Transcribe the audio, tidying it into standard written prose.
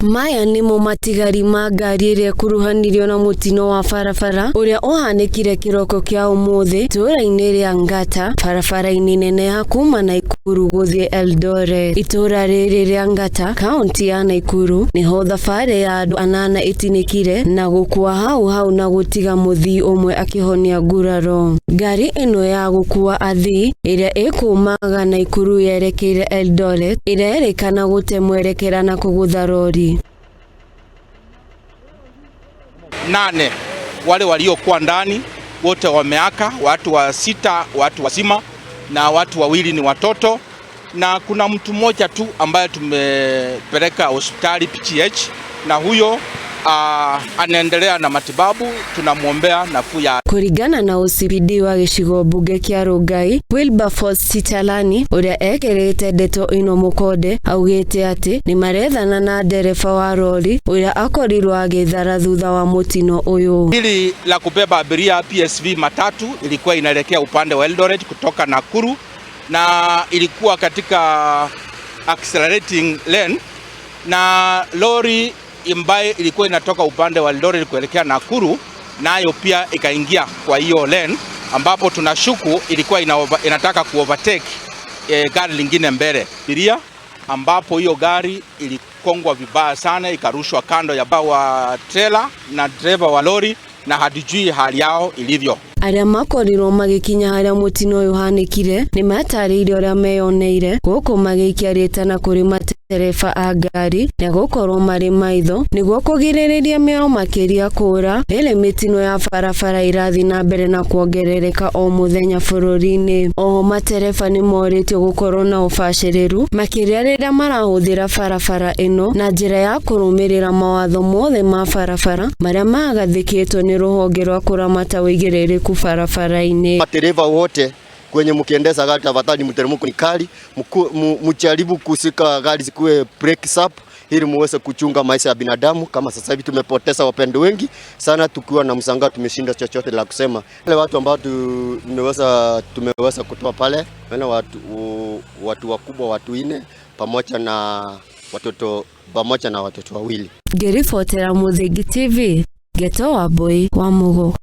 Maya nĩmo matigari ma ngari ĩrĩa ĩkuruhanirio na mũtino wa barabara ũrĩa ũhanĩkire kĩroko kĩa ũmũthĩ itũũra-inĩ rĩa Ngata barabara-inĩ nene ya kuma Naikuru gũthiĩ Eldoret. Itũũra rĩrĩ rĩa Ngata kaunti ya Naikuru nĩho thabarĩ ya andũ anana ĩtinĩkire na gũkua hau hau na gũtiga mũthii ũmwe akĩhonia nguraro. Ngari ĩno ya gũkua athii ĩrĩa ĩkumaga Naikuru yerekeire Eldoret ĩrerĩkana gũte mwerekera na kũgũtha rori. Nane wale waliokuwa ndani wote wameaka, watu wa sita watu wazima na watu wawili ni watoto, na kuna mtu mmoja tu ambaye tumepeleka hospitali PGH, na huyo anaendelea na matibabu, tunamwombea nafuu ya Kũringana na OCPD wa gĩcigo mbunge kĩa Rongai Wilberforce Sitalani ũrĩa ekĩrĩte ndeto ĩno mũkonde augĩte atĩ nĩmarethana na ndereba wa rori ũrĩa akorirwo agĩthara thutha wa mũtino ũyũ. Hili la kubeba abiria PSV matatu ilikuwa inaelekea upande wa Eldoret kutoka Nakuru na ilikuwa katika accelerating lane, na lori ambayo ilikuwa inatoka upande wa Eldoret kuelekea Nakuru nayo pia ikaingia kwa hiyo lane, ambapo tunashuku ilikuwa inataka kuovertake gari lingine mbele abiria, ambapo hiyo gari ilikongwa vibaya sana ikarushwa kando ya wa trailer na dereva wa lori, na hatujui hali yao ilivyo. Arĩa makorirwo magĩkinya harĩa mũtino ũyũ ũhanĩkire nĩ matarĩirie ũrĩa meyoneire gũkũ magĩikia rĩtana kũrĩ matereba a ngari na gũkorwo marĩ maitho nĩguo kũgirĩrĩria mĩoyo makĩria kũra rĩrĩ mĩtino ya barabara ĩrathiĩ na mbere na kuongerereka o mũthenya bũrũri-inĩ. Oho matereba nĩ morĩtio gũkorwo na ũbacĩrĩru makĩria rĩrĩa marahũthĩra barabara ĩno na njĩra ya kũrũmĩrĩra mawatho mothe ma barabara marĩa magathĩkĩtwo nĩ rũhonge rwa kũramata ũigĩrĩrĩku barabara-inĩ. Madereva wote kwenye mkiendesha gari, tafadhali mteremko ni kali, mjaribu kushika gari zikuwe brake up ili muweze kuchunga maisha ya binadamu. Kama sasa hivi tumepoteza wapendo wengi sana, tukiwa na msangao, tumeshinda chochote la kusema. Wale watu ambao tumeweza kutoa pale wale watu wakubwa watu ine pamoja na watoto wawili. Ngĩribotera Mũthingi TV, Geto wa Mbui wa Mugo.